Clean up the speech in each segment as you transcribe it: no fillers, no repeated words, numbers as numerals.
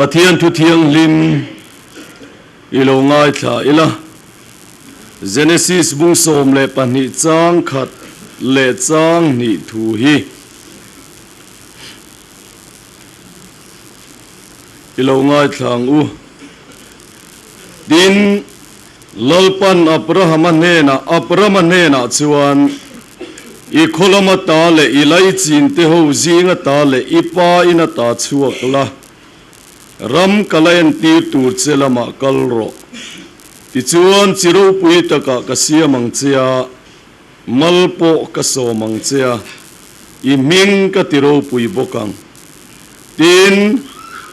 Pathian thu thianghlim i lo ngaithla ila. Genesis bung 12 chang khat leh chang hnih thu hi i lo ngaithla ang u. Tin, Lalpan Abrahama hnenah, Abrama hnenah chuan, I khaw lama ta leh i laichin te ho zinga ta leh i pa ina ta chhuak la, ram ka la entir tur che lamah kal rawh. Tichuan, chi ropui takah ka siam ang che a, mal pawh ka sawm ang che a, i hming ka ti ropui bawk ang. Tin,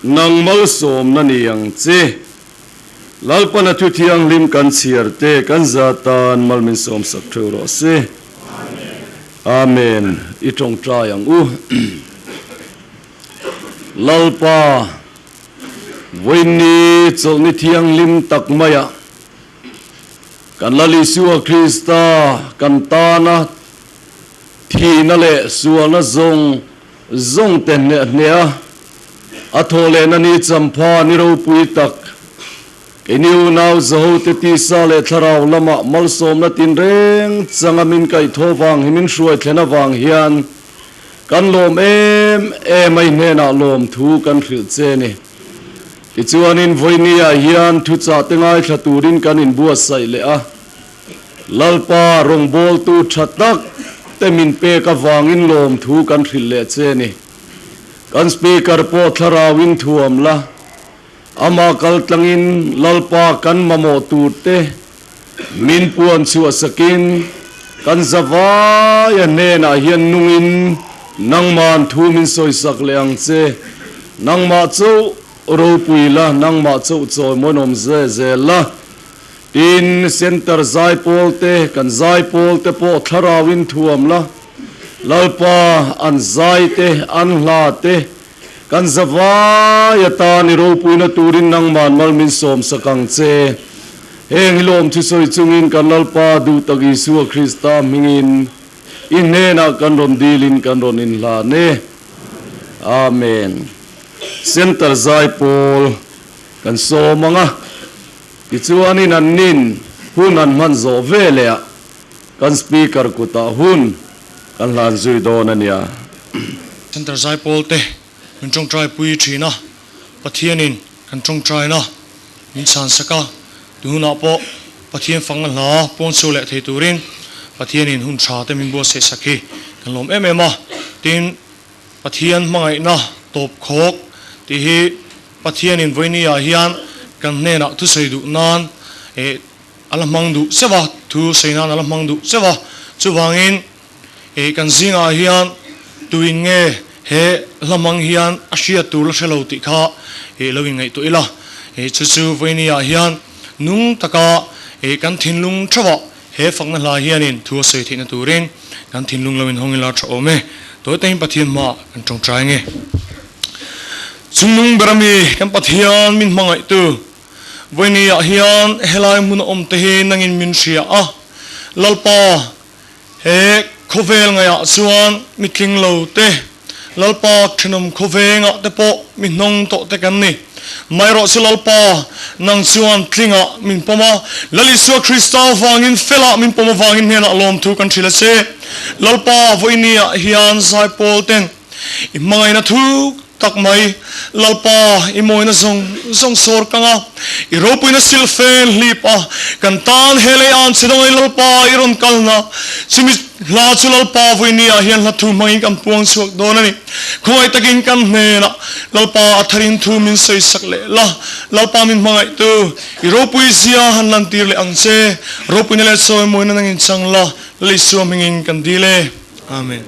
nang malsawmna ni ang che. Lalpana thu thianghlim kan chhiar te kan za tan mal min sawmsak theuh rawh se. Amen. I tawngtai ang u. Lalpa, vawiinni chawlhni thianghlim tak maiah kan Lal Isua Krista kan tana thihna leh sualna zawng zawng te hneh hneh a, a thawh lehna ni champha ni ropui tak, keini unau zahote tisa leh thlarau lamah malsawmna tinreng changa min kaihthawh vang hi min hruai thlen avang hian kan lawm em em a, i hnenah lawmthu kan hrilh che ni. Tichuanin vawinia hian thuchah te ngaithla turin kan inbuatsaih leh a. Lalpa rawngbawltu tha tak te min pek avangin lawmthu kan hrilh leh che ni. Kan Speaker pawh thlarauin thuam la, amah kal tlangin Lalpa kan mamawh tur te min puan chhuah sakin kan zavaia hnenah hian nungin nangma'n thu min sawisak leh ang che. Nangmah chauh ropui la, nangmah chauh chawi mawnawm ze zel la. Tin, Center zaipawl te, kan zaipawl te pawh thlarauin thuam la, Lalpa an zai te, an hla te, kan zavai atan i ropuina turin nangman mal min sawmsak ang che. Heng hi lawm thusawi chungin kan Lalpa duhtak Isua Krista hmingin i hnenah kan rawn dilin kan rawn inhlan e. Amen. Center zaipawl kan sawm ang a. Tichuanin an nin hun an hman zawh ve leh ah kan Speaker kutah hun kan hlan zui dawn a nia. Center Zaipawl te min tawngtai pui thin a, Pathianin kan tawngtaina min chhan sak a, tun hunah pawh Pathian fangna hla pawn chhuak leh thei turin Pathianin hun tha te min buatsaih sak hi kan lawm em em a, tin Pathian hmangaihna tawp khawk tih hi Pathianin vawinia hian kan hnenah thusawi duh nan eh a la hmang duh cheuh a, thu sawi nan a la hmang duh cheuh a. Chuvangin eh kan zingah hian tuin nge he hla hmang hian a hriat tur la hre lo tih kha eh lo inngaihtuah ila. Eh chu chu vawinia hian nung taka eh kan thinlung theuhah he fakna hla hianin thu a sawi theihna turin kan thinlung lo inhawng ila tha awm e. Tawi takin Pathian hmaah kan tawngtai nge. Chungnung ber ami kan Pathian min hmangaihtu vawinia hian helai hmun a awm te hi nangin min hria a, Lalpa he khawvel ngaihah chuan mi tling lo te, Lalpa thenawm khawvengah te pawh mi hnawng tawh te kan ni. Maherawh chu Lalpa nang chuan tlingah min pawm a, Lal Isua Krista avangin felah min pawm avangin hnenah lawmthu kan hrilh a che. Lalpa vawinia hian zaipawl ten I hmangaihna thuk tak mai, Lalpa, i mawina zawng zawng sawr kang a, i ropuina silhfen hlip a, kan tan he lei an che dawngai Lalpa, i rawn kalna chumi hla chu Lalpa vawinia hian hla thu hmangin kan puang chhuak dawn a ni. Khawngaih takin kan hnenah Lalpa a tharin thu min sawisak leh la, Lalpa min hmangaihtu, i ropui zia han lantir leh ang che, ropuina leh chawimawina nangin chang la, Lalisua hmingin kan dil e. Amen.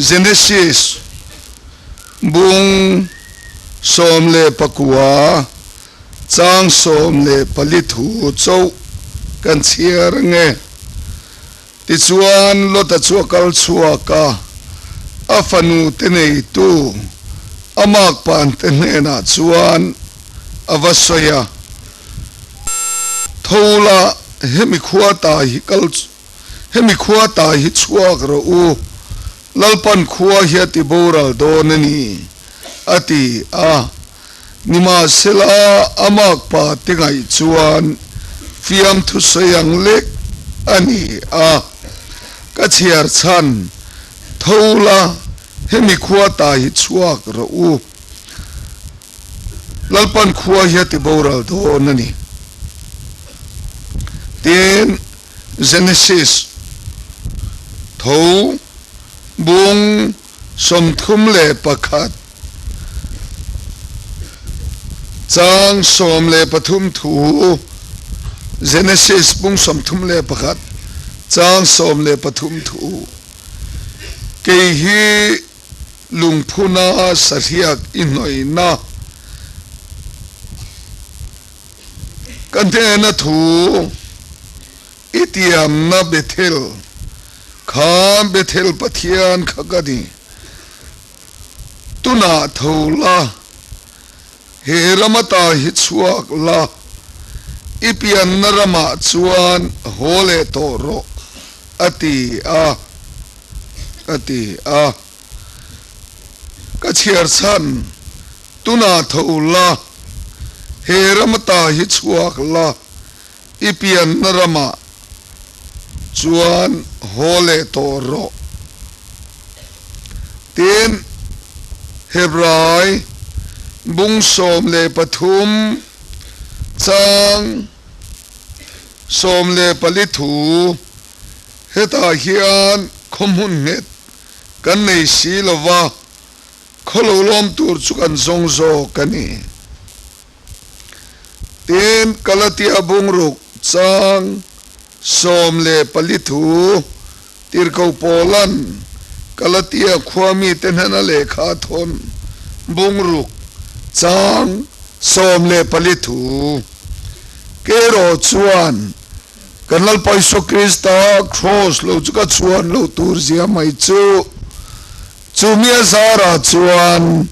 Genesis bung 19 chang 14 thu chauh kan chhiar ange. Tichuan Lota chu a kal chhuak a, a fanu te neitu a makpan te hnenah chuan a va sawi a, Tho la, hemi khua ta hi kal Hemi khua ta hi chhuak rawh u, Lalpan khua hi a ti boral dawn a ni, a ti a. Nimahsela, a makpa te ngaih chuan fiamthu sawi ang lek a ni a. Ka chhiar chhan, Tho la, hemi khua ta hi chhuak rawh u, Lalpan khua hi a ti boral dawn a ni. Tin, Genesis tho bung 31 chang 13 thu, Genesis bung 31 chang 13 thu, Kei hi lungphuna sahriak i hnawihna ka hnena thu i tiamna Bethel kha Bethel Pathian kha ka ni. Tunah tho la, he ram ata hi chhuak la, i pianna ramah chuan haw leh tawh rawh, a ti a, a ti a. Ka chhiar chhan, Tunah tho la, he ram ata hi chhuak la, i pianna ramah chuan haw leh tawh rawh. Tin, Hebrai bung 13 chang 14 thu hetah hian khawhmun nghet kan nei si lo va, khaw lo lawm tur chu kan zawng zawk a ni. Tin, Galatia bungruk chang 14 thu Tirhkoh Paula'n Galatia khua mite hnena lehkha a thawn bungruk chang 14 thu Kerawh chuan kan Lalpa Isua Krista kraws lo chu ka chhuan loh tur zia mai chu, chumi a zarah chuan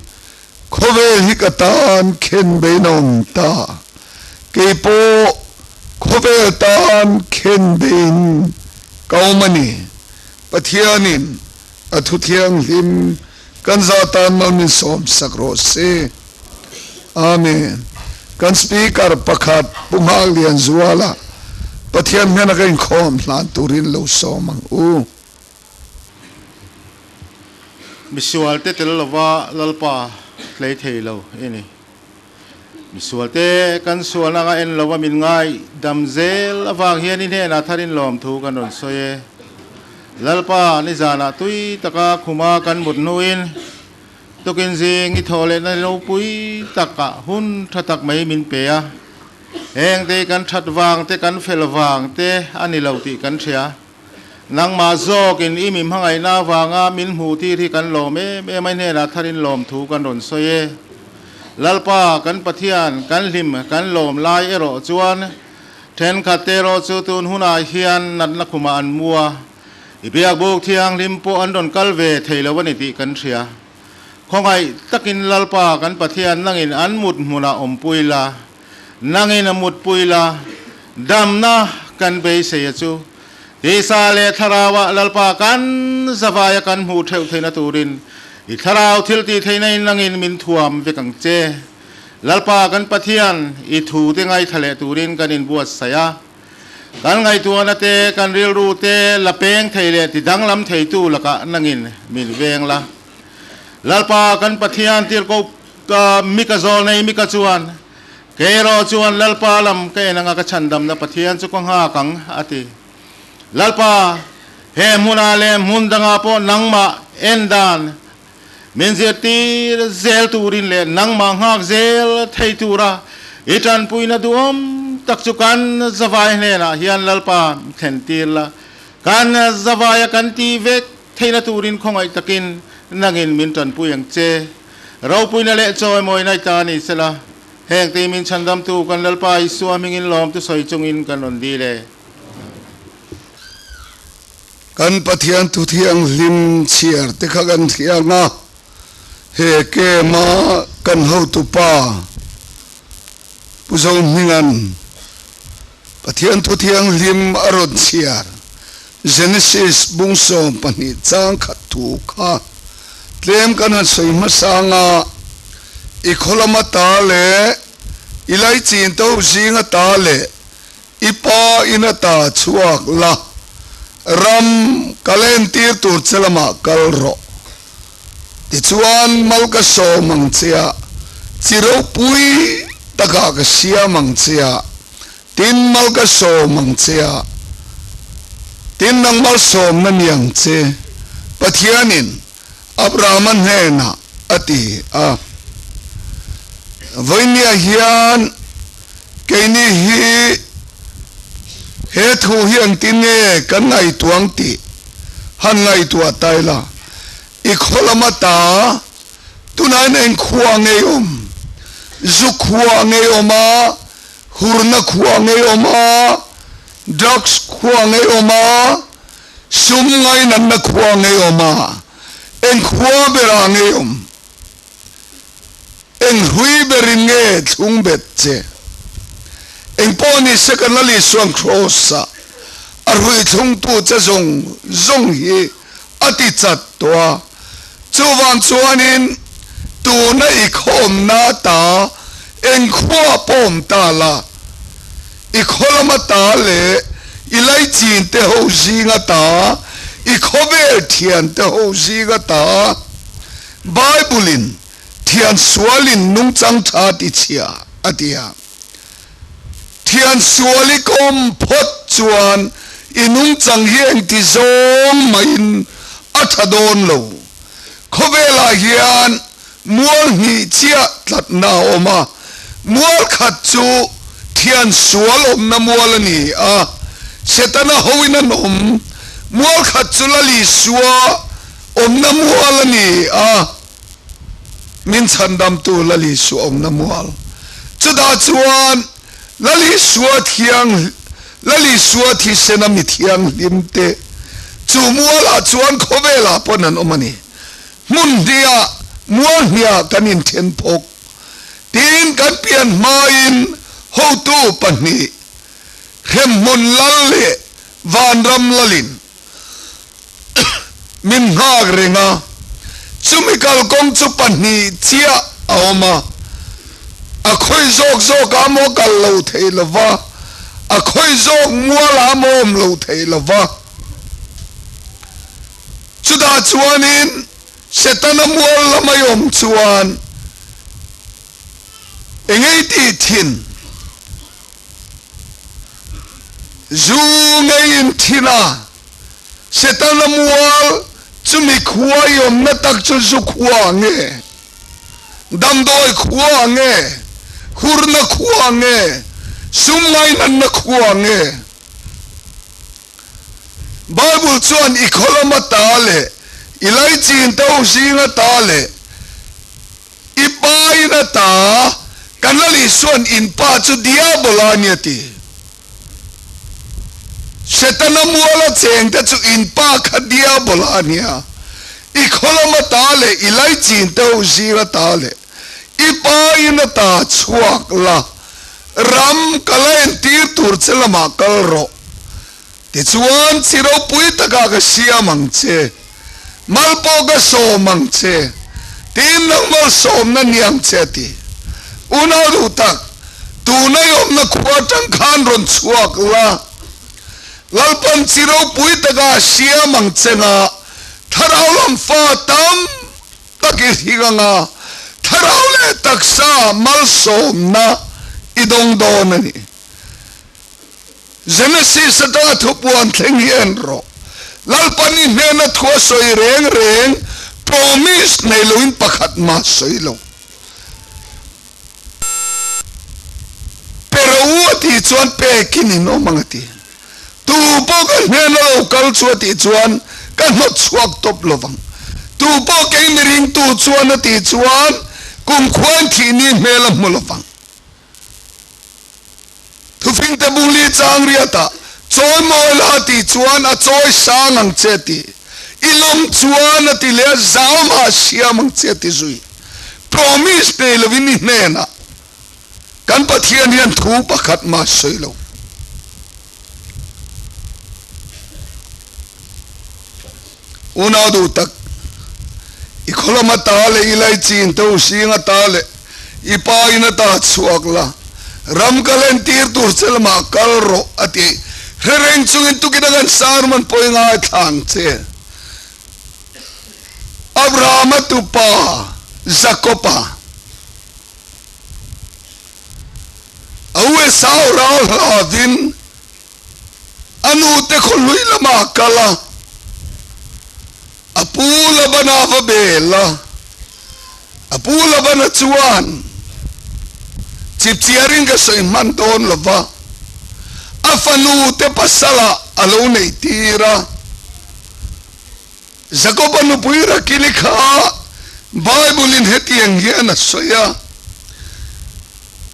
Khawvel hi ka tan khen bein a awm ta, kei pawh khawvel tan khen bein ka awm a ni. Pathianin A thu thianghlim kan za tan mal min sawm sak rawh se. Amen. Kan Speaker pakhat Pu Nghaklian Zuala Pathian hmena ka inkhawm hlan turin lo sawm ang u. Misualte tel lova Lalpa tlei thei lo i ni. Misualte kan sualna anga en lova min ngai dam zel avang hian i hnenah tharin lawmthu kan rawn sawi e. Lalpa nizanah tui taka khuma kan mut hnuin tukin zing i thawh lehna ropui takah hun tha tak mai min pe a. Heng te kan that vang te kan fel vang te a ni lo tih kan hria. Nangmah zawkin i mi hmangaihna avanga min hmuh tir hi kan lawm em em a, i hnenah tharin lawmthu kan rawn sawi e. Lalpa, kan Pathian, kan hlim, kan lawm lai erawh chuan thenkhat te erawh chu tun hunah hian natna khumah an mu a, i biakbuk thianghlim pawh an rawn kal ve thei lo a ni tih kan hria. Khawngaih takin Lalpa, kan Pathian, nangin an mut hmunah awmpui la, Nangin a mutpui la, damna kan beisei a chu. Tisa leh Thlarauah Lalpa kan zavaia kan hmuh theuh theihna turin i Thlarau thil tih theihna in nangin min thuam vek ang che. Lalpa kan Pathian, i thu te ngaithla leh turin kan inbuatsaih a. Kan ngaihtuahna te, kan rilru te la peng thei leh ti danglam theitu lakah nangin min veng la. Lalpa kan Pathian tirhkoh Ka mika zawl nei mika chuan, Kei erawh chuan Lalpa lam ka en anga ka chhandamna Pathian chu ka nghak ang, a ti. Lalpa, he hmunah leh hmun dangah pawh nangmah en dan min zirtir zel turin leh nangmah nghak zel thei tura i tanpuina duhawm tak chu kan zavai hnenah hian Lalpa thlentir la, kan zavaia kan tih vek theihna turin khawngaih takin nangin min tanpui ang che. Ropuina leh chawimawina i ta ni sela, heng te min chhandamtu kan Lalpa Isua hmingin lawmtu sawi chungin kan rawn dil e. Kan Pathian thu thianghlim chhiar te kha kan thiang a, he camp-a kan hotupa Pu Zohminga'n Pathian thu thianghlim a rawn chhiar Genesis bung 12 chang khat thu kha tlem kan han sawi hmasa anga i khaw lama ta leh i laichin to zinga ta leh i pa ina ta chhuak la ram ka lentir tur che lamah kal rawh. Tichuan mal ka sawm ang che a, chi ropui takah ka siam ang che a, tin mal ka sawm ang che a, tin nang malsawmna ni ang che, Pathianin Abrahama hnenah a ti a. Vawinia hian keini hi he thu hi engtin nge kan ngaihtuah ang tih han ngaihtuah ta ila. I khaw lama ta, tunah hian eng khua ngei awm? Zu khua ngei awm a, hurna khua ngei awm a, drugs khua ngei awm a, sum ngainatna khua ngei awm a, eng khua berah ngei awm? Eng hlui berin nge thlung bet che? Eng pawh ni se kan Lal Isuan Kraws-ah a hrui thlungtu che zawng zawng hi a ti chat tawh a. Chuvang chuanin tuna i khawmna ta eng khua pawm ta la, i khaw lama ta leh i laichin te ho zinga ta, i khawvel thian te ho zinga ta, Bible-in thian sualin nungchang tha ti chhia a ti a. Thian sual i kawm phawt chuan i nungchang hi engti zawng maiin a tha dawn lo. Khawvelah hian mual hnih chiah tlatna a awm a, mual khat chu thian sual awmna mual a ni a, Setana hoin an awm, mual khat chu Lal Isua Awmna mual a ni a, min chhandamtu Lal Isua awmna mual. Chutah chuan Lal Isua thiang, Lal Isua thisena mi thianghlim te chu mualah chuan khawvelah pawn an awm a ni. Hmun hniah, mual hniah kan inthen phawk. Tiin kan pian hmain hotu pahnih, Hremhmun Lal leh Vanram Lalin. min nghak reng a, chumi kalkawng chu pahnih chiah a awm a, a khawi zawk zawk ah maw kal lo thei lo va, a khawi zawk mual ah maw awm lo thei lo va. Chutah chuanin Setana mual lam a awm chuan engei tih thin? Zu ngei in thin a, Setana mual chumi khua i awmna tak chu zu khua nge? Damdawi khua nge? Hurna khua nge? Sum ngainatna khua nge? Bible chuan i khaw lama ta leh i laichin to zinga ta leh i pa in a ta kan la Lisuan in pa chu Diabola a ni a ti. Setana muala cheng te chu in pa kha Diabola a nia. I khaw lama ta leh i laichin to zinga ta leh i pa in a ta chhuak la Ram ka la entir tur che lamah kal rawh. Tichuan, chi ropui takah ka siam ang che, mal pawh ka sawm ang che, tiin nang malsawmna ni ang che a ti. Unau duh tak, tuna i awmna khua atang khan rawn chhuak la, Lalpan chi ropui takah a siam ang che nga, thlarau lam fa tam tak i hring anga thlarau leh taksa malsawmna i dawng dawn a ni. Genesis atanga thupuan thleng hi en rawh. Lalpan i hnena thu a sawi reng reng, promise nei loin pakhat mah sawi lo. Pe ro a tih chuan pekin in awm ang a ti. Tu pawh ka hnena lo kal chu a tih chuan ka hnawt chhuak tawp lo vang. Tu pawh kei mi ringtu chuan a tih chuan kumkhuain thihni hmel a hmu lo vang. Thufingte bungli chang riatah chawi mawi la a tih chuan a chawi sang ang che a ti. I lawm chuan a ti leh a zau mah a siam ang che a ti zui. Promise nei lovin i hnenah kan Pathian hian thu pakhat mah sawi lo. Unau duh tak, i khaw lama ta leh i laichin te u singa ta leh i pa in a ta chhuak la, ram ka lentir tur che lamah kal rawh a ti. Hre reng chungin tukin a kan sermon pawh i ngaithla ang che. Abrahama tupa Jakopa a u Esau ral hlavin a nute khaw hlui lamah a kal a, a pu Labana va bel a. A pu Labana chuan, Chipchiarin ka sawi hman dawn lo va, a fanute pasalah a lo neih tir a. Jakoba nupui Rakili kha Bible-in hetiang hian a sawi a,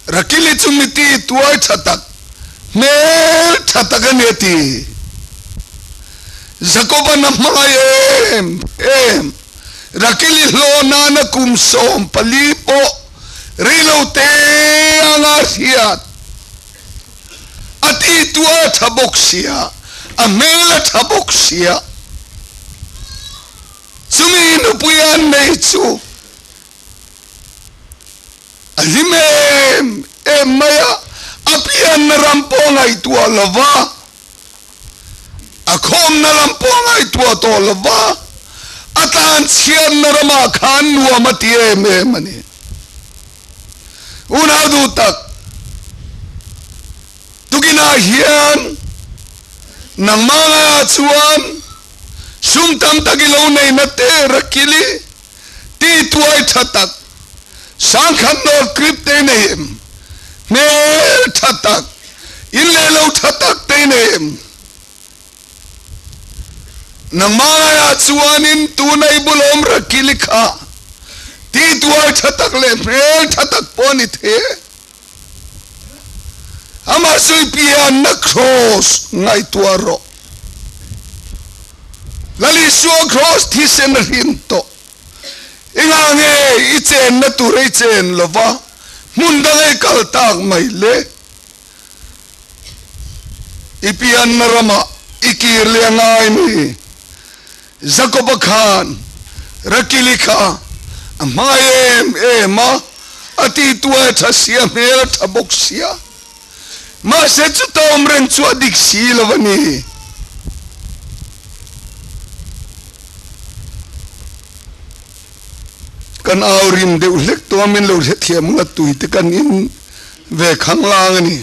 Rakili chu miti tuai tha tak, hmel tha tak a ni a ti. Jakoban a hmangaih em em. Rakili hlawh nana kum 14 pawh reilo te anga hriat. A ti tuar a tha bawk sia, a hmel a tha bawk sia. Chumi nupui an nei chu a hlim em em mai a, a pianna ram pawh a ngaihtuah lo va, a khawmna lam pawh a ngaihtuah tawh lo va, a tlanchhiatna ramah khan nuam a ti em em a ni. Unau duh tak, tukinah hian nangmah ngaiah chuan sum tam tak i lo neihna te rakili ti tuai tha tak, sangkhat nawr krip te i nei em? Hmel tha tak, in leh lo tha tak te i nei em? Nangmah ngaiah chuanin tuna i bulawm rakili kha tihtuar tha tak leh hmel tha tak pawh a ni thei e. Amah sawi pianna kraws ngaihtuah rawh. Lal Isua kraws thisen a hrin tawh. Engah nge i chenna tur i chen lova hmun danga i kal tak mai le? I pianna ramah i kir leh a ngai ni. Jakoba khan Rakili kha a hmangaih em em a, a tihtuai a tha sia, hmel a tha bawk sia. Mahse chuta awm reng chu a dik si lo a ni. Kan au rim deuh hlek tawh a, min lo hrethiam ang a tui te kan in ve khanglang a ni.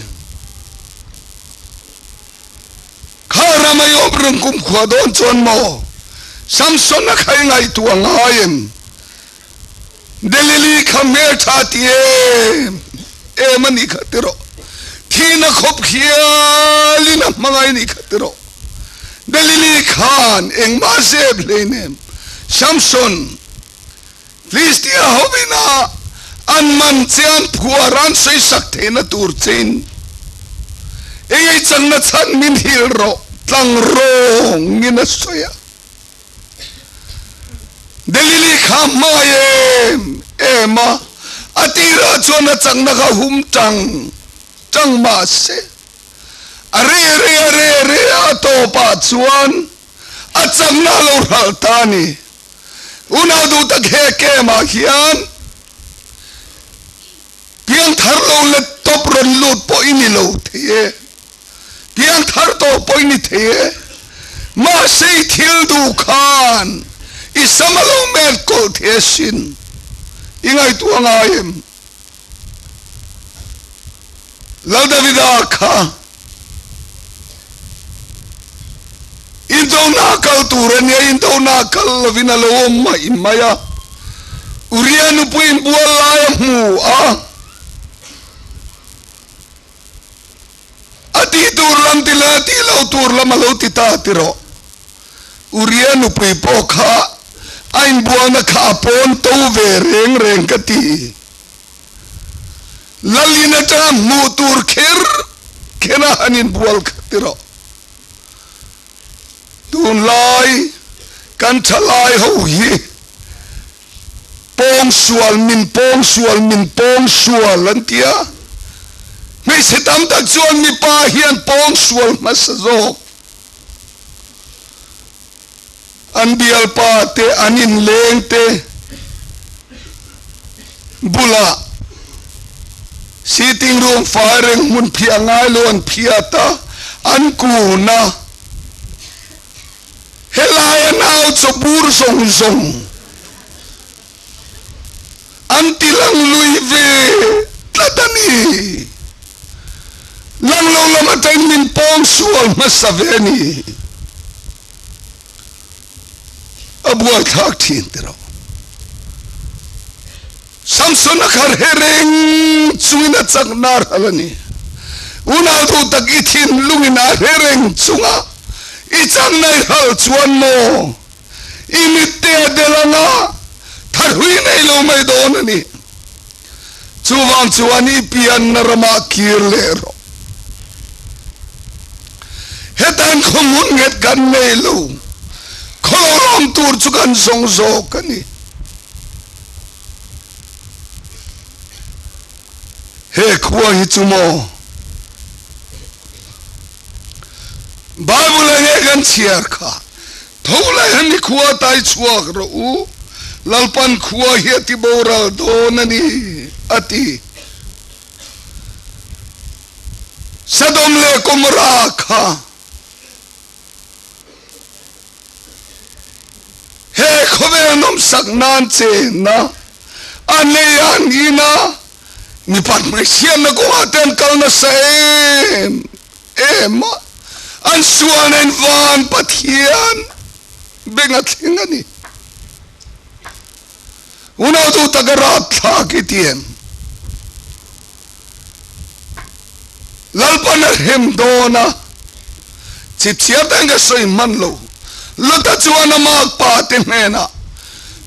Kha ram a iawp reng kumkhua dawn chuan maw Samson a kha i ngaihtuah ngai em? Delili kha hmeltha ti em em a nih kha ti rawh. Thihna khawp hialin a hmangaih a nih kha ti rawh. Delili khan engmah zep hleinem Samson, Filistia hovin a an man che an phuar an sawisak theihna tur chein engei changna chhan min hil rawh tlang rawngin a sawi a. Delili kha hmai em em a, a tirah chuan a chakna kha hum tang tang mah se, a re re a re re a tawpah chuan a chakna a lo hralh ta a ni. Unau duh tak he camp-ah hian piangthar lo let tawp rawn lut pawh i ni lo thei e, piangthar tawh pawh i ni thei e, mahse i thil duh khan i sam a lo met kawlh thei asin, i ngaihtuah ngai em? Lal Davida kha indona kal tur a nia, indona kal lovin a lo awm mai mai a. Uria nupui inbual lai a hmu a, a tih tur lam ti leh a tih lo tur lam a lo ti ta ti rawh. Uria nupui pawh kha a inbualna kha a pawn to ve reng reng ka ti. Lalin atanga hmuh tur kher kher a han inbual kha ti rawh. Tunlai kan thalai ho hi pawngsual min pawngsual min pawngsual an ti a, hmeichhe tam tak chuan mipa hian pawngsual hmasa zawk. An bialpa te, an inleng te bulah sitting room fai reng hmun phiah ngai lo an phiat a, an kun a. Helaia nau chaw bur zawng zawng an ti lang lui ve tlat a ni. Lang lo lam atangin min pawng sual hmasa ve a ni. A buaithlak thin ti rawh. Samson a khar he reng chungin a chak nar hal a ni. Unau duh tak i thinlungin a hre reng chunga i chakna i hal chuan maw i mitte a del anga tharhui nei lo mai dawn a ni. Chuvang chuan i pianna ramah kir leh rawh. Hetan khaw hmun nghet kan nei lo, khaw lo rawm tur chu kan zawng zawk a ni. He khua hi chu maw Bible a nge kan chhiar kha, Tho leh hemi khua tai chhuak rawh u, Lalpan khua hi a ti boral dawn a ni, a ti. Sodom leh Gomorrah kha he khawvel nawmsak nan chenna a nei an in a, mipat hmeichhiatna kawngah te an kal nasa em em a, an sualna in van Pathian beng a thleng a ni. Unau duh tak a rapthlak i ti em? Lalpan a hrem dawn a, chipchiar te ka sawi hman lo. Lota chuan a makpa te hnenah,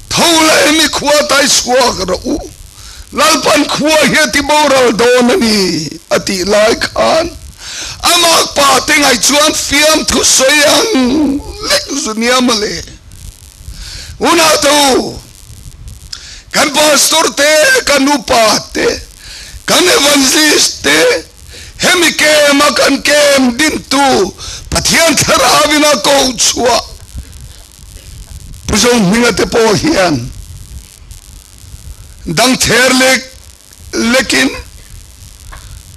Tho la hemi khua tai chhuak rawh u, Lalpan khua hi a ti boral dawn a ni, a tih lai khan a makpa te ngaih chuan fiamthu sawi ang lek zu nia mawle. Unau te u, kan pastor te, kan upa te, kan evangelist te, hemi kem a kan kem dintu Pathian Thlarau in a ko chhuah. Pu Zohminga te pawh hian dang ther lek lekin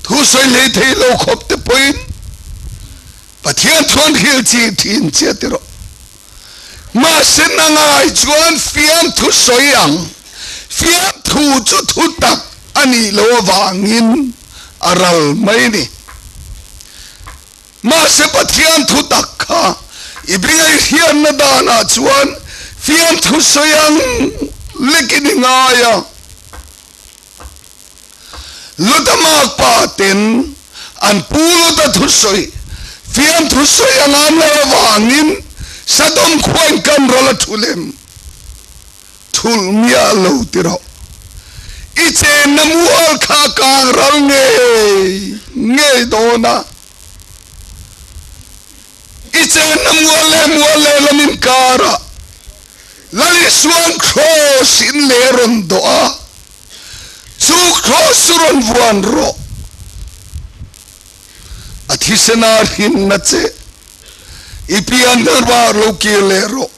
thu sawi hlei thei lo khawp te pawhin Pathian chuan hrilh chi thin che ti rawh. Mahse nangai chuan fiamthu sawi ang, fiamthu chu thu tak a nih loh avangin a ral mai ni. Mahse Pathian thu tak kha i bingai hriatna danah chuan fiamthu sawi ang lekin i ngai a. Luta makpa ten an pu Luta thusawi fiamthu sawi a ngan lo avangin Sodom khuain kan ral a thu lem thulh miah lo ti rawh. I chenna mual kha kang ral ngei ngei dawn a. I chenna mual leh mual lehlam inkarah Lal Isua'n Kraws in leh rawn dawh a, chu Kraws chu rawn vuan rawh. A thisen a hrinna che i pian hnar lo kir leh rawh.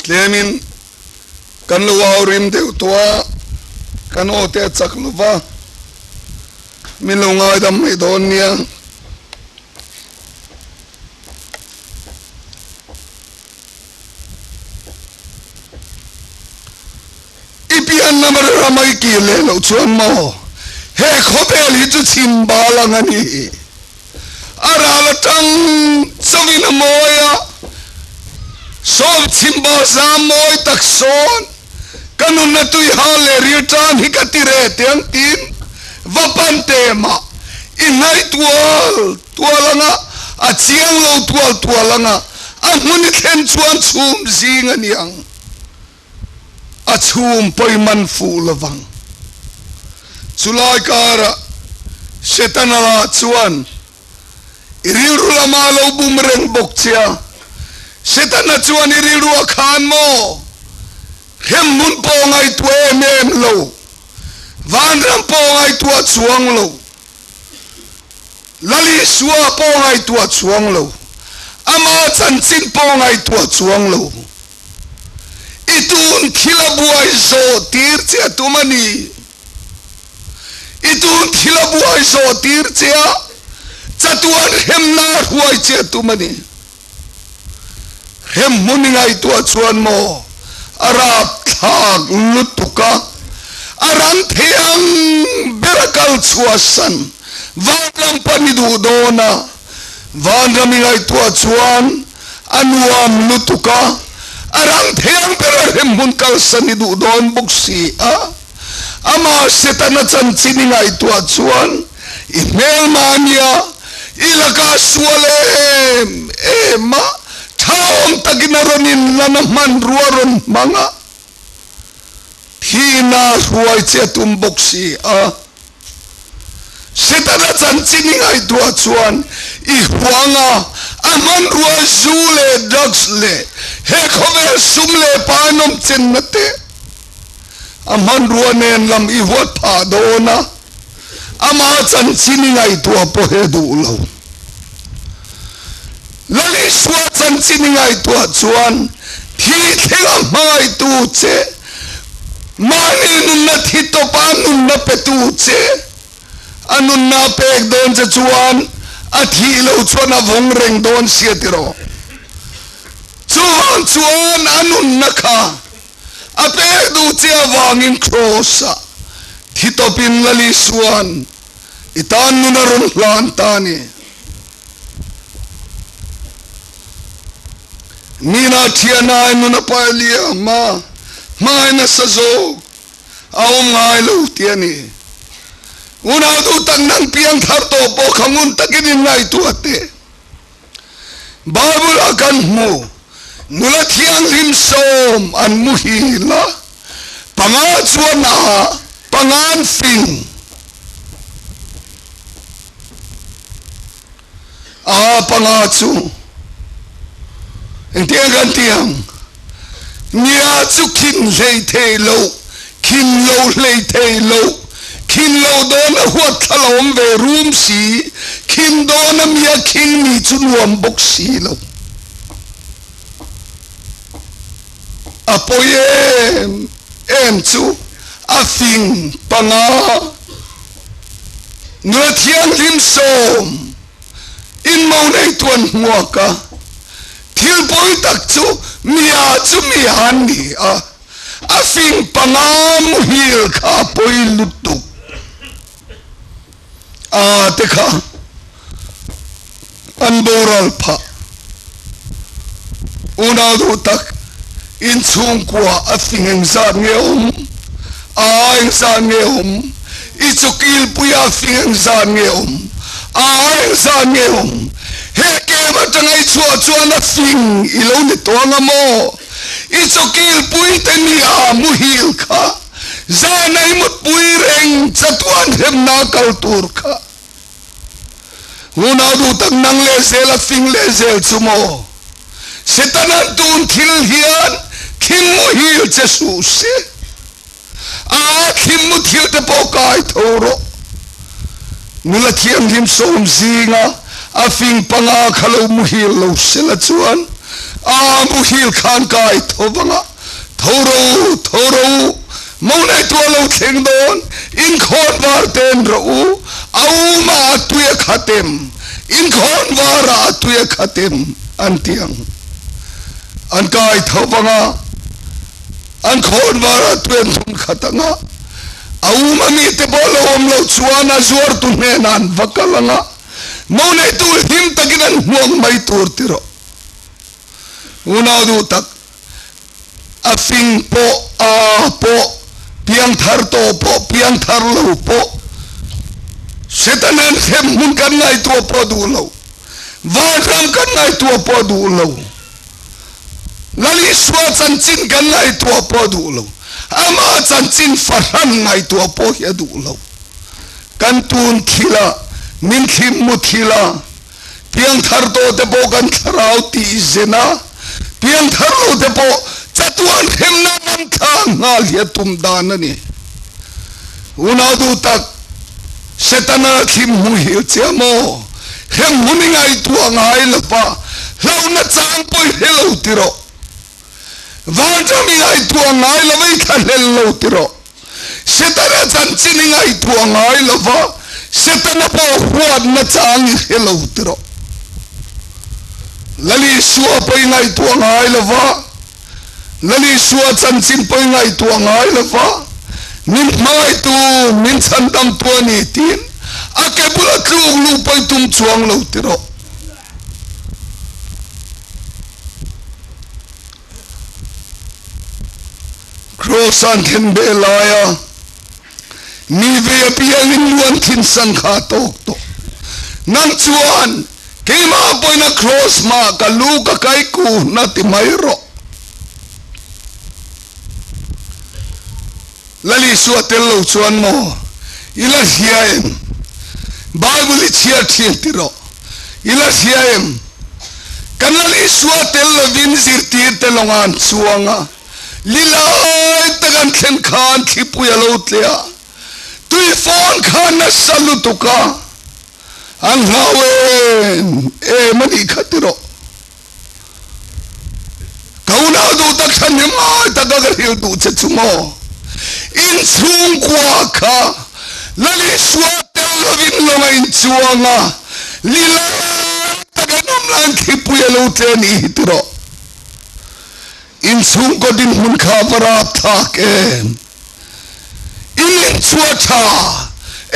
Tlemin kan lo au rim deuh tawh a, kan aw te a chak lo va, min lo ngaidam mai dawn nia. I pian lam a ram a i kir leh loh chuan maw he khawvel hi chu chhim bal ang a ni. A ral atang chauhin a mawi a, sawm chhim bal zam mawi tak sawn ka nunna tui hal leh ril tan hi ka ti re tiang tin va pan te mah i hnaih tual tual anga a chiang lo tual tual anga a hmun i thlen chuan chhum zing a niang. A chhum pawi man fuh lovang. Chulai karah Setana lah chuan i rilru lamah a lo bum reng bawk che a. Setana chuan i rilru a khan maw? Hrem hmun pawh ngaihtuah em em lo, vanram pawh ngaihtuah chuang lo, Lal Isua pawh ngaihtuah chuang lo, ama chanchin pawh ngaihtuah chuang lo. I tun thil a buai zawh tir che a tum a ni. I tun thil a buai zawh tir che a, chatuan hremna a hruai che a tum a ni. Hrem hmun i ngaihtuah chuan maw a rapthlak lutuk a, a rang thei ang ber a kal chhuahsan vanram pan i duh dawn a, vanram i ngaihtuah chuan A nuam lutuk a, a rang thei ang ber a hremhmun kalsan i duh dawn bawk si a. Amah Setana chanchin i ngaihtuah chuan i hmelma nia, i lakah sual em em a, thaawm takin a rawn inlan a, hmanrua a rawn hmang a, thihna a hruai che a tum bawk si a. Setana chanchin i ngaihtuah chuan i huang a, a hmanrua zu leh drugs leh he khawvel sum leh pa nawmchenna te a hmanrua nen lam i huat phah dawn a, ama chanchin i ngaihtuah pawh he duh lo. Lal Isua chanchin i ngaihtuah chuan thi thlenga hmangaihtu che, mahni nunna thi tawpa nunna petu che, a nunna a pek dawn che chuan a thih lo chuan a vawng reng dawn sia tiraw. Chuvang chuan a nunna kha a pek duh che avangin Kraws-ah thi tawpin Lal Isua'n i tan nun a rawn hlan ta a ni. Nina thianai nun a pai liam a, hmai nasa zawk a awm ngai lo tih a ni. Unau duh tak nang piang thar tawh pawh kha ngun takin in ngaihtuah teh. Bible ah kan hmu, nula thianghlim sawm an muhil a, panga chuan a panga an fing. A panga chu engtiang kan ti ang? Nia chu khin hlei thei lo, khin lo hlei thei lo, khin lo dawn a huat thla la awm ve rum si, khin. khin dawn a mi a khing nih chu nuam bawk si lo. A pawi em em chu a fing panga nula thianghlim sawm in mo nei tuan hmuak a, thil pawi tak chu mia chu mia an ni a, a fing panga muhil kha a pawi lutuk a te kha an boral phah. Unau duh tak, inchhungkua a fing engzat nge awm? A engzat nge awm? I chawkilpuia a fing engzat nge awm? A engzat nge awm? He kem atanga i chhuah chuan a fing i lo ni tawh anga maw? I chawkilpuite nia muhil kha zan a i mutpui reng chatuan hremna kal tur kha. Unau duh tak nang leh zel a fing leh zel chu maw? Setana'n tun thil hian thim muhil che suh se. A thim mu thil te pawh kai tho rawh. Nula thianghlim sawm zinga a fing panga kha lo muhil lo sela chuan a muhil khan kai tho vanga tho ro tho ro mo nei tua lo thleng dawn inkhawn var ten rawh u a uma a tui a khat em inkhawn vara a tui a khat em an ti ang an kai tho vanga An khawn varah tuen thun khat anga a um a mite pawh lo awm lo chuan a zuartu hnenah an va kal anga mo neitu hlim takin an hmuang mai tur ti rawh. Unau duh tak, a fing pawh a pawh, piangthar tawh pawh, piangthar lo pawh, Setanan hrem hmun kan ngaihtuah pawh duh lo, vanram kan ngaihtuah pawh duh lo. Lal Isua chanchin kan ngaihtuah pawh a duh lo. Ama chanchin fahran ngaihtuah pawh hi a duh lo. Kan tun thil a, min thlim mu thil a, piangthar tawh te pawh kan thlarau tih zen a, piangthar lo te pawh chatuan hremna man thla nghal hi a tum dan a ni. Unau duh tak, Setana thlim hmu hil che a maw? Hrem hun i ngaihtuah ngai lo va, hlauhna chang pawh i hre lo ti rawh. Vanram i ngaihtuah ngai lo va, i thlahlel lo ti rawh. Setana chanchin i ngaihtuah ngai lo va, Setana pawh huatna chang i hre lo ti rawh. Lal Isua pawh i ngaihtuah ngai lo va, Lal Isua chanchin pawh i ngaihtuah ngai lo va, min hmangaihtu, min chhandamtu a ni tiin a ke bula tluk luh pawh i tum chuang lo ti rawh. Kraws an then ve laia mi ve apiangin lu an thinsan kha a tawk tawh. Nang chuan keimah pawhin a kraws hmaah ka lu ka kai kuhna ti mai rawh. Lal Isua tel lo chuan maw i la hria em? Bible i chhiar thin ti rawh. I la hria em? Kan Lal Isua tel lovin zirtirte lawng an chuang a. Lilai tak an thlen khan thlipui a lo tle a, tui fawn kha nasa lutuk a, an hlau em em a nih kha ti rawh. Ka unau duh tak thlan hi ngai taka ka hrilh duh che chu maw? Inchhungkua kha Lal Isua tel lovin lawng a inchuang a, lilai tak an awm laiin thlipui a lo tle a nih hi ti rawh. Inchhungkaw dinhmun kha va rap thlak em? In inchhuah tha,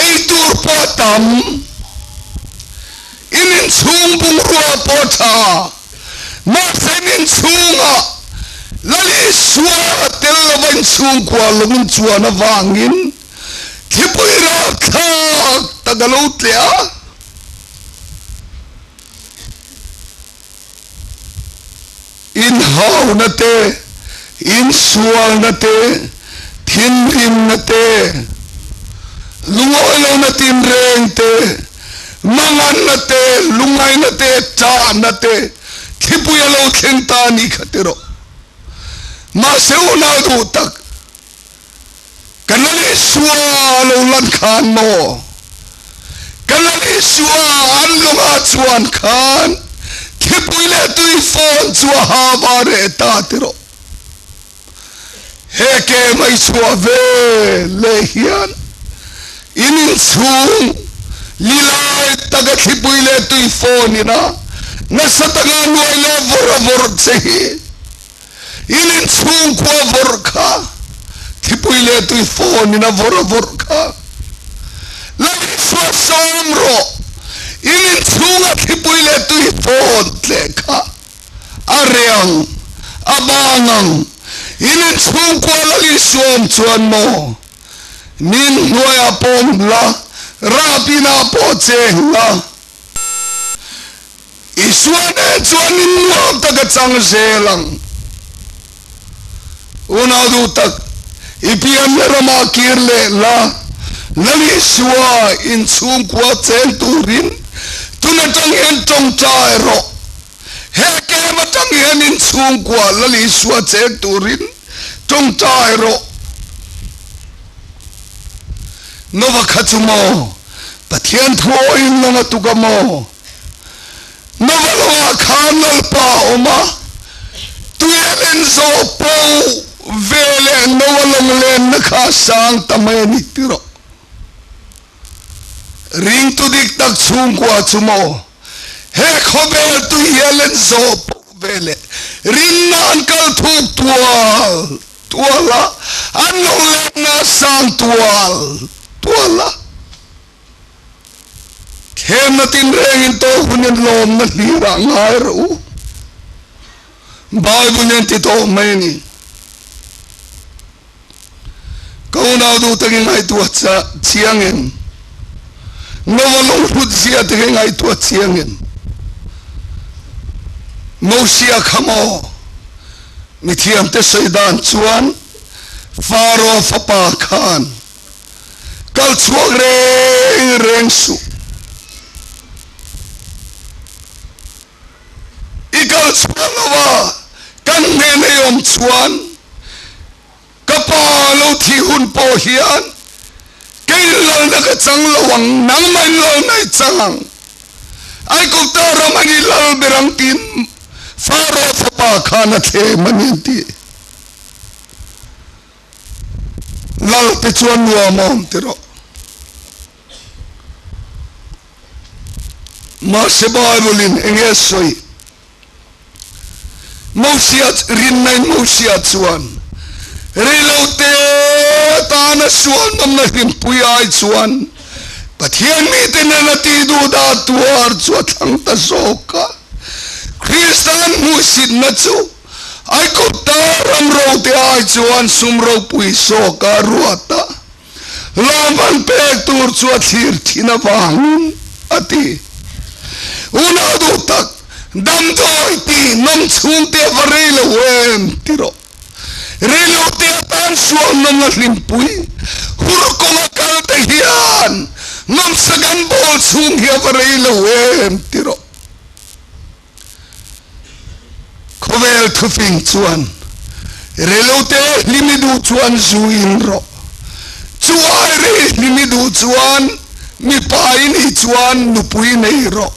eitur pawh a tam. In inchhung bungrua pawh a tha. Mahse in inchhungah Lal Isua tel lova inchhungkua lung inchuan avangin thlipui rap thlak tak a lo tleh a. Inhauna te, insualna te, thinrimna te, lungawilohna tinreng te, manganna te, lungaina te, ṭahna te, thlipui a lo thleng ta a nih kha ti rawh. Mahse unau duh tak, Ka Lal Isua a lo lan khan maw? Ka Lal Isua an lo. Lunga chuan khan thlipui leh tui fawn chu a ha va reh ta tiraw. He ke mai chhuah ve leh hian in inchhung li lai taka thlipui leh tui fawn ina nasa taka nuai leh vawrh a vawrh che hi in inchhung khua vawrh kha thlipui leh tui fawn ina vawrh a vawrh kha la inchhuah sawm rawh in inchhunga thlipui leh tui fawn tleh kha A riang, a bang ang, in inchhungkua lal Isuam chuan maw? Nin hnuaiah pawh awm la, rap inah pawh cheng la. Isua nen chuan in nuam tak a chang zel ang. Unau duh tak, i pianna ramah kir leh la, Lal Isua inchhungkua cheng turin tun atang hian tawngtai rawh. He kem atang hian inchhungkua Lal Isua cheng turin tawngtai rawh. Nova kha chu maw Pathian thu awiin lawng a tuk a maw? Nova lawngah khan Lalpa a awm a, tuian en zawh pawh ve leh Nova lawng lenna kha a sang ta mai a ni tiraw? Ringtu dik tak chhungkua chu maw he khawvel tui hian en zawh pawh ve leh rinna an kal thuk tual tual a, an lawng lenna a sang tual tual a. Thlemna tinrengin tawk hun in lawmna hlirah ngai rawh u. Bible nen ti tawh mai a ni. Ka unau duh takin ngaihtuah chiang em? Nova lunghlut zia te hi ngaihtuah chiang em? Mosia kha maw? Mithiamte sawi dan chuan Faro fapa khan Kal chhuak reng reng suh. I kal chhuak lo a, kan hnen ei awm chuan ka pa lo thih hun pawh hian kei lalna ka chang lo ang, nangmah in lalna i chang ang. Aigupta ram an i lal ber ang tiin Faro fapa khan a thlem a ni an ti. Lal te chuan nuam a awm tiraw. Mahse Bible in enge a sawi? Mosia rinna in Mosia chuan reilote tana sual nawmna hlimpui ai chuan Pathian mite nena tih duhdah tuar chu a thlang ta zawk a. Kristan hmuhsitna chu Aigupta ram rote ai chuan sum ropui zawk a ruat a, lawm an pek tur chu a thlir thin avangin a ti. Unau duh tak, damdawi tih nawm chhungte a va rei lo em ti rawh. Rei lo te atan sual nawm a hlimpui, hur kawnga kal te hian nawmsak an bawl chhung hi a va rei lo em ti rawh. Khawvel thufing chuan reilote hlim i duh chuan zu in rawh, chu ai rei hlim i duh chuan mipa i nih chuan nupui nei rawh,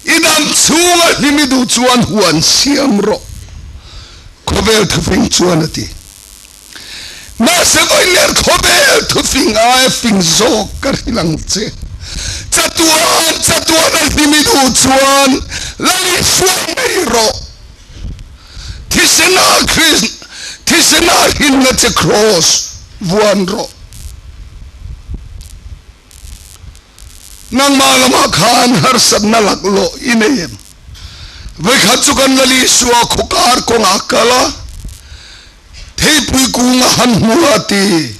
i dam chhunga hlim i duh chuan huan siam rawh, khawvel thufing chuan a ti. Mahse vawiler khawvel thufing aia fing zawk ka hrilh ang che. Chatuan, chatuan a hlim i duh chuan Lal Isua ngei rawh. Thisena Krist, thisena hrinna che kraws vuan rawh. Nangmah lamah khan harsatna laklawh i nei em? Vawikhat chu kan Lal Isua khawkar kawngah kal a, Theipui kung a han hmu a ti.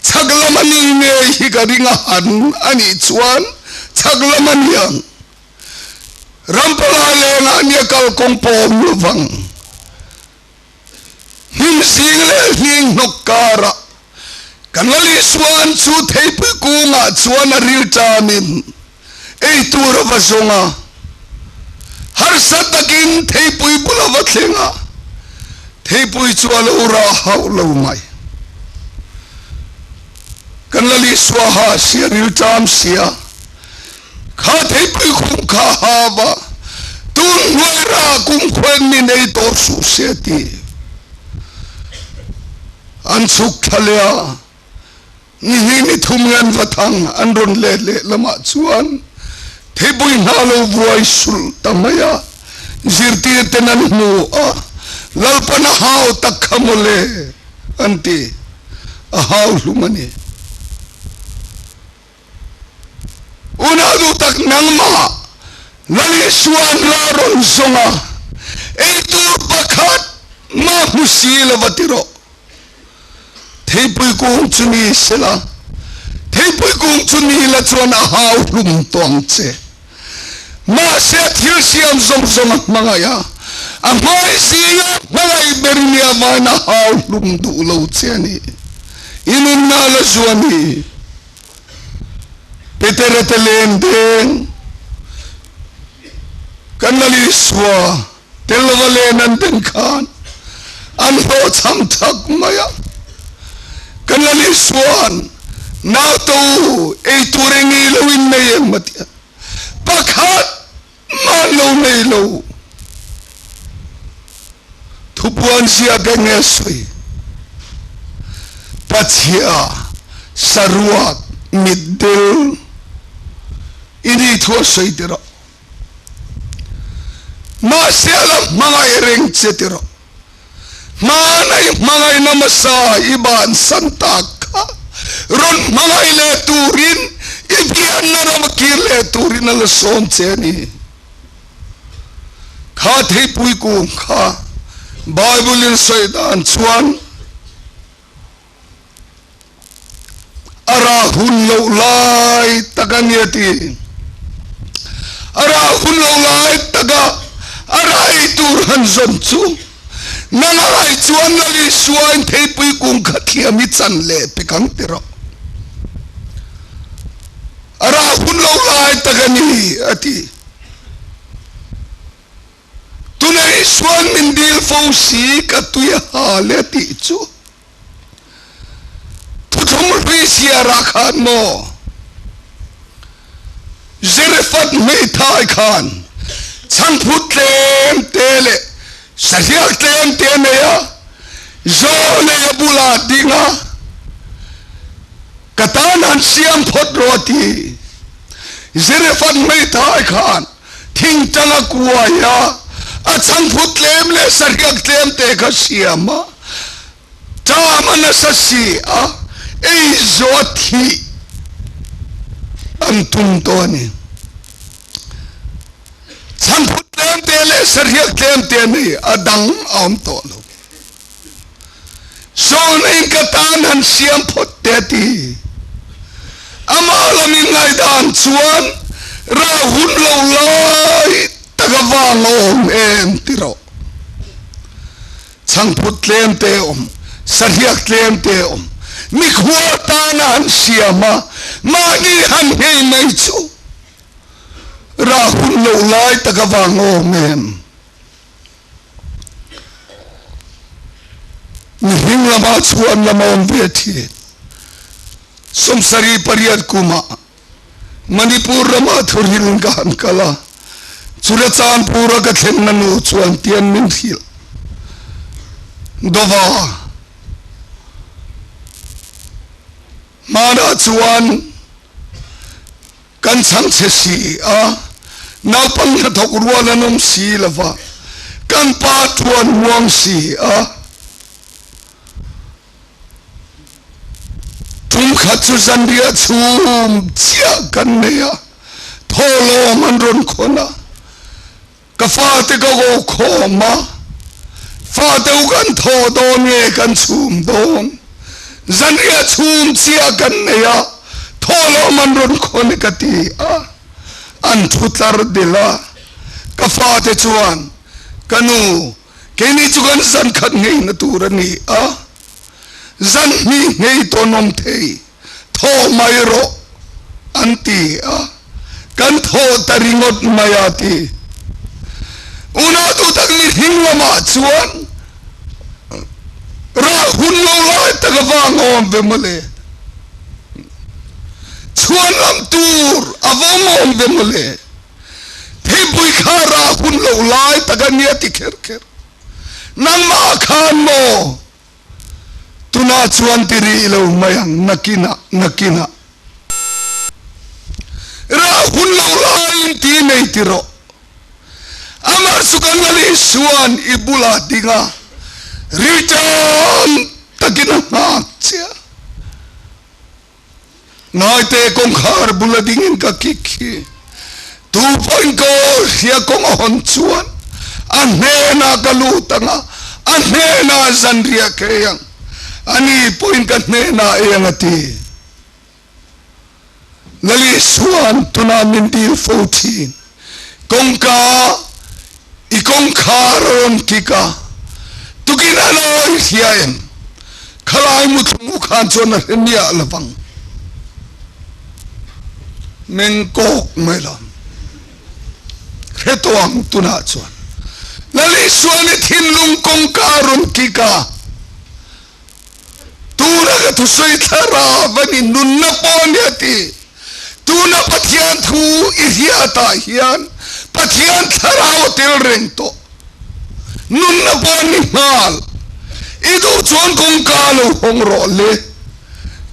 Chhak lam a ni ngei hi ka ring a han a nih chuan chhak lam a ni ang. Rampalai lengah nia kalkawng pawh awm lovang. Hnim zing leh hling hnawk karah kan Lal Isuan chu theipui kungah chuan a ril tamin ei tur a va zawng a. Harsa takin theipui bul a va thleng a, theipui chu a lo rah hauh lo mai. Kan Lal Isua ha sia ril tam sia. Kha! Kha theipui khum kha hau a, tun hnuaira kumkhuain min ei tawh suh se ti an chhuk thla leh a. Ni hnih ni thum nge an va thang an rawn let leh lamah chuan theipui hna lo vuai sulh ta mai a, zirtir ten an hmu a, Lalpan a hau tak kha mawle an ti, a hau hlum a ni. Unau duh tak nangmah Lal Isua'n la rawn zawng a, eitur pakhat mah hmu si lo va ti rawh. Theipui kung chu ni sela, theipui kung chu ni la chuan a hau hlum tawh ang che. Mahse a thil siam zawng zawng a hmangaih a, a hmai zinga hmangaih ber i nih avangin a hau hlum duh lo che a ni. I nunna la zu a ni. Petera te len deng kan Lal Isua tel lova len an den khan an hlawhchham thak mai a. Kan Lal Isua'n Nauto u, ei tur eng i lo in nei em? a ti a. Pakhat mah lo nei lo. Thupuan ziak eng nge sawi? Pachhia, saruak, mitdel i nih thu a sawi tirh a. Mahse a la hmangaih reng che tirh a. Hmangaih hmangaihna hmasa i bansan tak kha rawn hmangaih leh turin i pianna rama kir leh turin a la sawm che a ni. Kha theipui kung kha Bible in sawi dan chuan a rah hun loh lai tak a ni a ti. A rah hun loh lai taka a rah ei tur han zawn chu nang a ngaih chuan Lal Isuain theipui kung kha thiam i chan leh pek ang ti rawh. A rah hun loh lai tak a ni a ti. Tunah Isua'n min dil fo si ka tui a ha le tih chu thuthlung hlui siarah khan maw Zarephath hmeithai khan chhangphut tlem te leh sahriak tlem te a nei a, Zawnei a bulah a ding a, ka tan han siam phawt rawh a ti. Zarephath hmeithai khan Thingtang a kuai a, a chhangphut tlem leh sahriak tlem te kha siam a, ṭam a nasa si a, ei zawh a thih an tum tawh a ni. Chhangphut tlem te leh sahriak tlem te nei a dang a awm tawh lo. Zawhna in ka tan han siam phawt te a ti. Amah lam in ngaihdan chuan rah hun lo lai tak a vang a awm em ti rawh. Chhangphut tlem te awm, sahriak tlem te awm, mikhua tana han siam a, mahni han nghei mai chu rah hun lo lai tak a vang a awm em. Mihring lamah chuan lam a awm ve thin. 78 kumah Manipur ramah thurhilin ka han kal a, Churachandpur-a ka thlenna nu chuan tian min hrilh. Dova hmanah chuan Kan chhangchhe si a, naupang hnathawk rual an awm si lo va, kan pa tuan muang si a. Tum khat chu zanriah chhum chiah kan nei a, thawhlawm an rawn khawn a, ka fate ka aw khawm a, fate u kan thaw dawn nge kan chhum dawn, zanriah chhum chiah kan nei a, thawhlawm an rawn khawn e ka ti a, an thu tlar dil a, ka fate chuan ka nu keini chu kan zan khat ngei na tur a ni a, zan hnih ngei tawn awm thei. Thaw mai rawh an ti a, kan thaw ta ringawt mai a ti. Unau tak mihring lamah chuan rah hun lo lai tak avang a awm ve mawle. Chhuanlam tur a va awm awm ve mawle. Theipui kha rah hun lo lai tak a nia ti kher kher. Nangmah khan maw? Tunah chuan ti rih lo mai ang, nakinah, nakinah. Rah hun lo laiin ti nei ti rawh. Amah chu kan Lal Isua'n i bulah ding a, rilṭam takin a nghak che a. Ngaite kawngkhar bula dingin ka kik hi. Tu pawhin ka aw hria kawng a hawn chuan a hnenah ka lut ang a, a hnenah zanriah ka ei ang, ani pawhin ka hnenah ei ang a ti. Lali Suan tunah min dil fo thin. Kawngka i kawngkhar a rawn kik a, tukin a lawi hria em? Khalai muthlung u khan chuan a hre miah lo vang. Meng kawk mai lo. Hre tawh ang tunah chuan. Lali Suan i thinlung kawngka a rawn kik a. Tuna ka thusawi thlarau a ni nunna pawh a nia ti. Tuna Pathian thu i hriatah hian Pathian thlarau a tel reng tawh. Nunna pawh a ni nghal. I duh chuan kawngka lo hawng rawh le.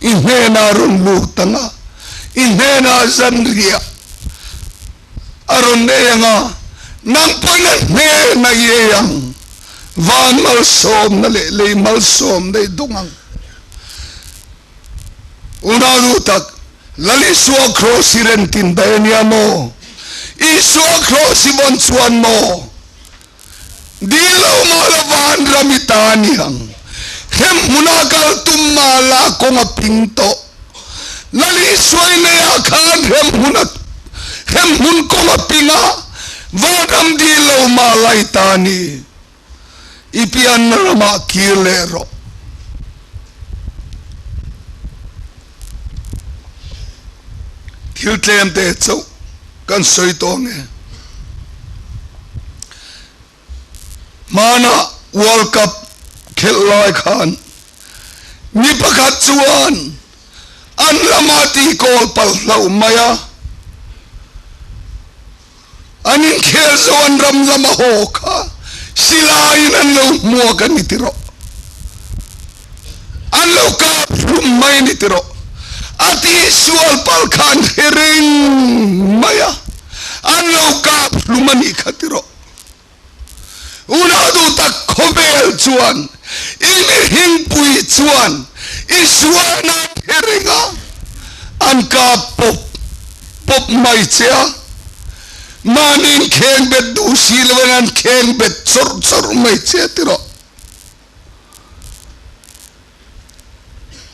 I hnenah rawn lut ang a, i hnenah zanriah a rawn ei ang a, nang pawhin a hnen a i ei ang. Van malsawmna leh lei malsawmna i dawng ang. Unau tak, Lal Isua Kraws i rentin daih a nia maw? Isua Kraws i vawn chuan maw? Dil lo mah la van ram i ta a ni ang. Hrem hmuna kal tum mah la kawng a ping tawh. Lal Isua i nei ah khan hrem hmuna hrem hmun kawng a ping a, van ram dil lo mah la i ta a ni. I pianna ramah kir leh rawh. Thil tlem te chauh kan sawi tawh ang e. Hmanah World Cup khelh lai khan mi pakhat chuan an lama ti kawl palh hlauh mai a. An inkhel zo an ram lama haw kha silaiin an lo hmuak a ni ti rawh. An lo kap hlum mai a ni ti rawh. A tihsual pal kha an hre reng mai a, an lo kap hlum a nih kha ti rawh. Unau duh tak khawvel chuan i mihringpui chuan i sualna an hre reng a, an kap pawp pawp mai che a, mahni in kheng bet duh si lovin an kheng bet chawrh chawrh mai che ti rawh.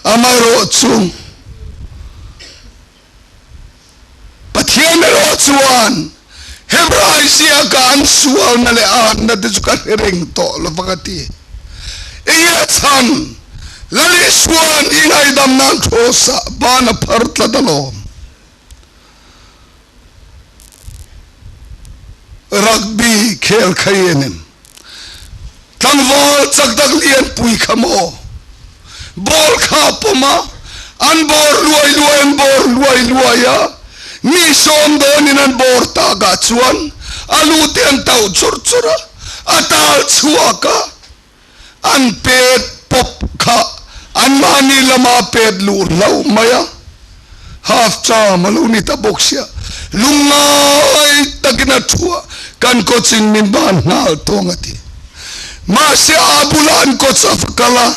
Amaherawhchu. Pathian erawh chuan Hebrai ziaka an sualna leh atna te chu ka hre reng tawh lo va ka ti. Enge a chhan? Lal Isua'n i ngaihdam nan Kross-ah ban a phar tlat alawm. Rugby khel kha i en em? Tlangval chak tak lianpui kha maw? Ball kha a pawm a, an bawr luai luai, an bawr luai luai a, mi sawm dawnin an bawr takah chuan a lu te an tauh chur chur a, a tal chhuak a, an pet pawp kha anmahni lama pet luh hlauh mai a, half term a lo ni ta bawk sia, lungngai takin a thu a, kan coach-in min ban nghal tawng a ti. Mahse a bulah an coach a va kal a,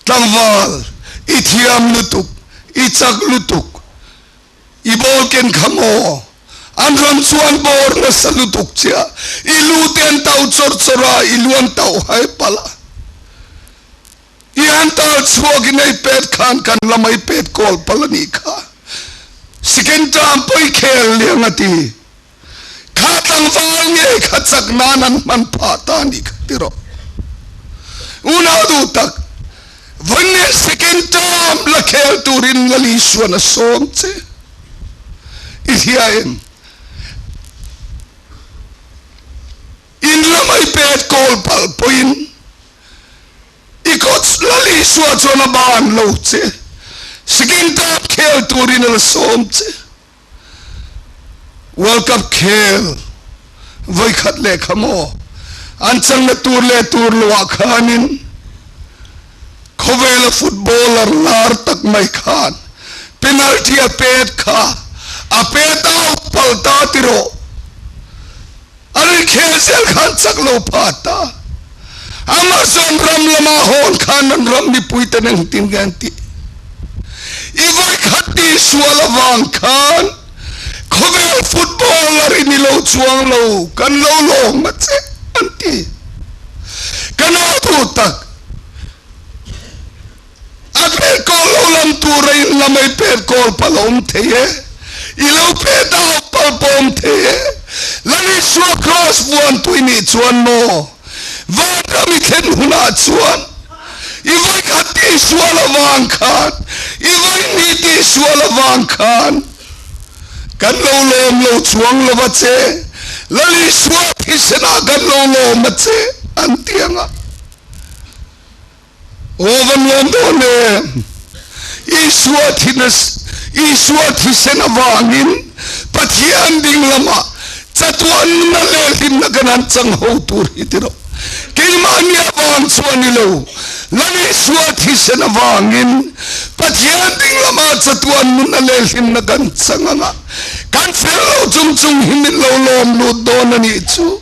Tlangval, i thiam lutuk, i chak lutuk, I ball ken kha maw? An ram chuan bawr nasa lutuk che a, i lu te an tauh chawr chawr a, i lu an tauh hai palh a. I han tal chhuak in ei pet khan kan lam a i pet kawl palh a nih kha. Second term pawh i khel liang a ti. Kha tlangval ngei kha chak nan an hman phah ta a nih kha ti rawh. Unau duh tak, vawiin second term la khel turin Lali Suan a sawm che. I hria em? In lama i pet kawl palh pawhin i coach Lali Sua chuan a ban lo che. Second term. khel turin a la sawm che. World Cup khel vawikhat lehkha maw an changna tur leh tur loah khanin khawvela footballer lar tak mai khan penalty a pet kha a pet out palh ta ti rawh. A ri khel zel khan chak lo pha ta. Amazon ram lama hawn khan an ram mipuite engtin nge an tih? I vawikhat tih sual avang khan khawvel footballer i ni lo chuang lo, kan lo lawm a che an ti. Ka nau duh tak, A pet kawl lo lam tur a in lam ei pet kawl pal a awm thei e, i lo pet a awm pal pawh awm thei e. Lal Isua Kraws vuanpui nih chuan maw vanram i thlen hunah chuan i vawikhat tih sual avang khan, i vawihnih tih sual avang khan kan lo lawm lo chuang lo va che, Lal Isua thisenah kan lo lawm a che an ti ang a. Aw van lawm dawn e! Isua thina Isua thisen avangin Pathian ding lamah chatuan nuna leh hlimna kan han chang ho tur hi ti rawh. Keimahni avang chu a ni lo, Lal Isua thisen avangin Pathian ding lamah chatuan nuna leh hlimna kan chang ang a, kan fel lo chung chung hi min lo lawm lut dawn a nih chu.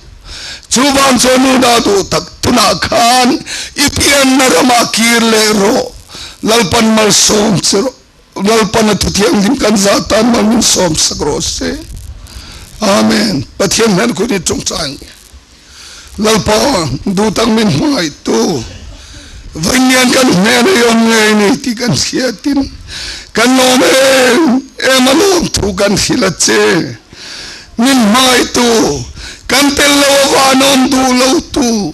Chuvang chuan unau duh tak tunah khan i pianna ramah kir leh rawh, Lalpan malsawm che rawh, Lalpan a thuthianghlim kan zah tan mal min sawm sak rawh se. Amen. Pathian hnen khun i chungchang Lalpa duh tak min hmangaihtu vawiin kan hnen a i awm ngei ni tih kan hriatin kan lawm em em a lawmthu kan hrilh a che. Min hmaitu, kan tel lo a van awm duh lo tu,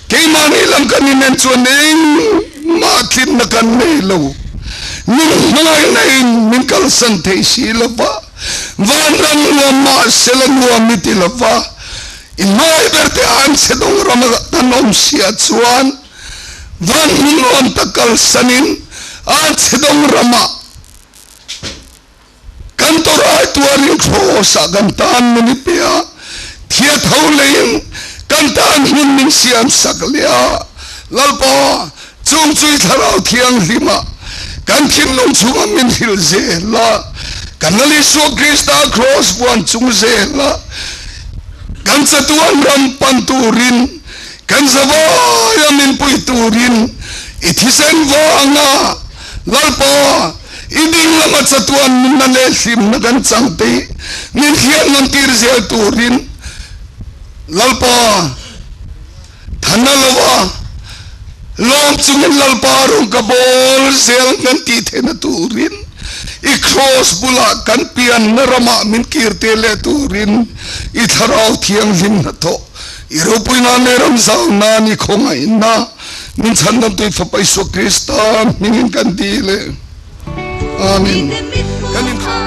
keimahni lam kan inen chuan engmah tlinna kan nei lo. Min hmangaihna in min kalsan thei si lo va, vanram nuam mah sela nuam i ti lo va, i hmai ber te an chhe dawng ram a kan awm sia chuan van hmun nuam tak kalsanin an chhe dawng ramah Kan tawrai tuarin Kraws-ah kan tan min i pe a, thia tho leiin kan tan hmun min siam sak leh a. Lalpa, chung chu i Thlarau Thianghlima kan thinlung chhunga min hrilh zel a, kan Lal Isua Krista Kraws vuan chung zel a, kan chatuan ram pan turin, kan zavaia min pui turin i thisen vanga Lalpa, I ding lama chatuan nunna leh hlimna kan chang te min hriat nawn tir zel turin Lalpa than a lo a, lawm chungin Lalpa rawng ka bawl zel kan tih theihna turin i kraws bulah kan pianna ramah min kir tir leh turin i Thlarau Thianghlim hnathawh i ropui nan leh ram zau nan i khawngaihna Min chhandamtu i Fapa Isua Krista hmingin kan dil e. Amen. Kan in.